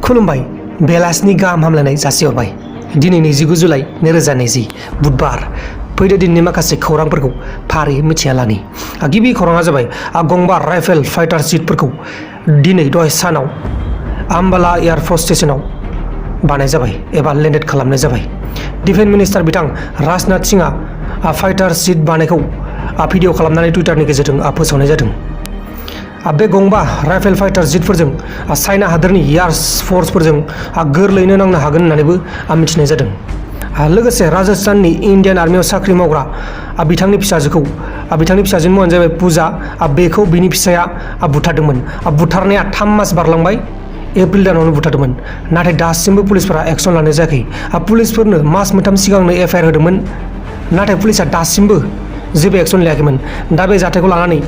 खुलुमबाय बेलासिनि गाहाम हामलायनाय जासिहरबाय। दिनै 29 जुलाइ 2020 बुधबार। फैदो दिननि माखासे खौरांफोरखौ फारियै मिथिना लानि। गिबि खौराङा जाबाय गंबा राइफेल फाइटार जेटफोरखौ दिनै दहाय सानाव हwnwbla एयारफोर्स स्टेशनाव बानाय जाबाय एबा लेन्डेड खालामनाय जाबाय। डिफेन्स मिनिस्टार बिथां राजनाथ सिंहआ फाइटार जेट बानायखौ भिडिअ खालामनानै टुइटारनि गेजेरजों फोसावनाय जादों। बे गंबा राइफेल फाइटार जेटफोरजों चाइना हादोरनि एयार फोर्सफोरजों गोरलैयैनो नांनो हागोन होननानैबो मिथिनाय जादों। लोगोसे राजस्थाननि इन्डियान आर्मियाव साख्रि मावग्रा बिथांनि फिसाजोनि मुङानो जाबाय पूजा। बेखौ बिनि फिसाया बुथारदोंमोन। बुथारनाया 3 मास बारलांबाय। एप्रिल दानावनो बुथारदोंमोन, नाथाय दासिमबो पुलिसफोरा एक्सन लानाय जायाखै। पुलिसफोरनो मास मोनथाम सिगांनो एफआइआर होदोंमोन, नाथाय पुलिसा दासिमबो जेबो एक्सन लायाखैमोन। दा बे जाथायखौ लानानै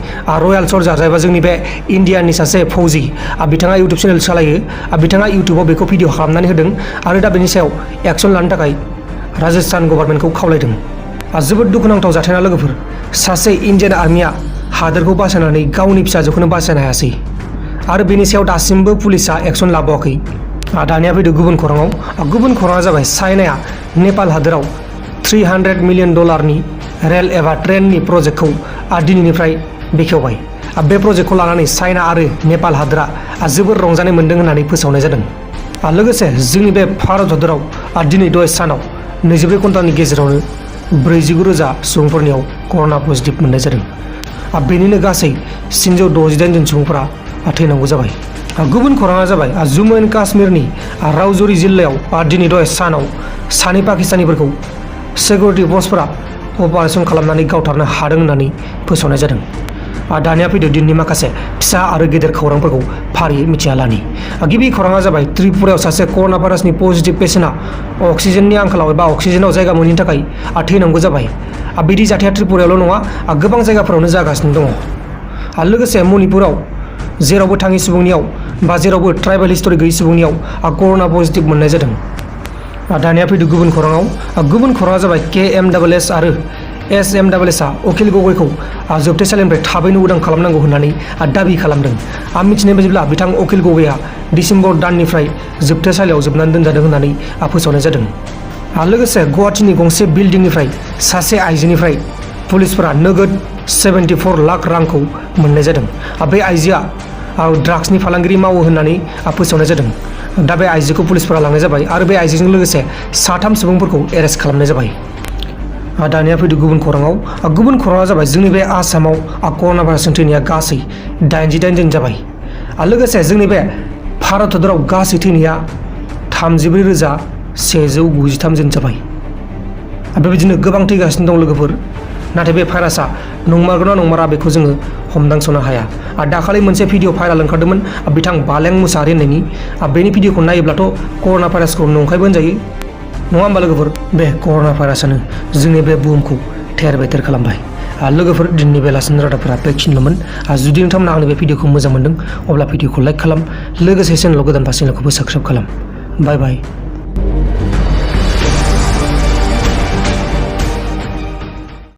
रयेल सल्जार जायबा जोंनि बे इन्डियानि सासे फौजि, बिथाङा इउटुब चेनेल सालायो। बिथाङा इउटुबाव बेखौ भिडिअ खालामनानै होदों आरो दा बेनि सायाव एक्सन लानो थाखाय राजस्थान गभर्नमेन्टखौ खावलायदों। जोबोद दुखुनांथाव जाथायना लोगोफोर। सासे इन्डियान आर्मिया हादोरखौ बासायनानै गावनि फिसाजोखौनो बासायनो हायासै आरो बेनि सायाव दासिमबो पुलिसा एक्सन लाबावाखै। दानिया फैदो गुबुन खौराङाव। गुबुन खौराङा जाबाय चाइनाया नेपाल हादोराव $300 मिलियन रेल एबा ट्रेननि प्रजेक्टखौ दिनैनिफ्राय बेखेवबाय। बे प्रजेक्टखौ लानानै चाइना आरो नेपाल हादोरा जोबोर रंजानाय मोन्दों होननानै फोसावनाय जादों। लोगोसे जोंनि बे भारत हादराव दिनै दहाय सानाव 24 घन्टानि गेजेरावनो 49,000 सुबुंफोरनियाव कर'ना पजिटिभ मोननाय जादों। बेनिनो गासै 768 जन सुबुंफोरा थैनांगौ जाबाय। गुबुन खौराङा जाबाय जम्मु एन्ड काश्मीरनि राजौरी जिल्लायाव दिनै दहाय सानाव सानै पाकिस्तानिफोरखौ सिकिउरिटि फर्सफोरा अपारेशन खालामनानै गावथारनो हादों होननानै फोसावनाय जादों। दानिया फैदो दिननि माखासे फिसा आरो गेदेर खौरांफोरखौ फारियै मिथिना लानि। गिबि खौराङा जाबाय त्रिपुरायाव सासे कर'ना भाइरासनि पजिटिभ पेसेन्टआ अक्सिजेननि आंखालाव एबा अक्सिजेनाव जायगा मोनैनि थाखाय थैनांगौ जाबाय। बिदि जाथाया त्रिपुरायावल' नङा, गोबां जायगाफोरावनो जागासिनो दङ। लोगोसे मणिपुराव जेरावबो थाङि सुबुंनियाव बा जेरावबो ट्राइबेल हिस्टरि गैयै सुबुंनियाव कर'ना पजिटिभ मोननाय जादों। दानिया फैदो गुबुन खौराङाव। गुबुन खौराङा जाबाय KMSS आरो SMSS उकिल गगैखौ जोबथेसालिनिफ्राय थाबैनो उदां खालामनांगौ होननानै दाबि खालामदों। मिथिनाय बायदिब्ला बिथां उकिल गगैआ डिसेम्बर दाननिफ्राय जोबथेसालियाव जोबनानै दोनजादों होननानै फोसावनाय जादों। लोगोसे गुवाहाटीनि गंसे बिल्डिंनिफ्राय सासे आइजोनिफ्राय पुलिसफोरा नोगोद 74 लाख रांखौ मोननाय जादों। बे आइजोआ ड्राग्सनि फालांगिरि मावो होननानै फोसावनाय जादों। दा बे आइजोखौ पुलिसफोरा लांनाय जाबाय आरो बे आइजोजों लोगोसे 3 सुबुंफोरखौ एरेस्ट खालामनाय जाबाय। दानिया फैदो गुबुन खौराङाव। गुबुन खौराङा जाबाय जोंनि बे आसामाव कर'ना भाइरासजों थैनाया गासै 88 जन जाबाय। लोगोसे जोंनि बे भारत हादराव गासै थैनाया 34,193 जन जाबाय। बेबायदिनो गोबां थैगासिनो दं लोगोफोर। नाथाय बे भाइरासआ नंमारगौना नंमारा बेखौ जोङो हमदांस'नो हाया। दाखालि मोनसे भिडिअ भाइराल ओंखारदोंमोन बिथां बालें मुसाहारि होननायनि। बेनि भिडिअखौ नायोब्लाथ' कर'ना भाइरासखौ नंखायबो होनजायो, नङा होमबा लोगोफोर? बे कर'ना भाइरासआनो जोंनि बे बुहुमखौ थेर बेथेर खालामबाय। लोगोफोर, दिनैनि बेलासिनि रादाबफोरा बेखिनिल'मोन। जुदि नोंथांमोना आंनि बे भिडिअखौ मोजां मोनदों अब्ला भिडिअखौ लाइक खालाम, लोगोसे चेनेलाव गोदान चेनेलखौबो साबस्क्राइब खालाम। बाय बाय।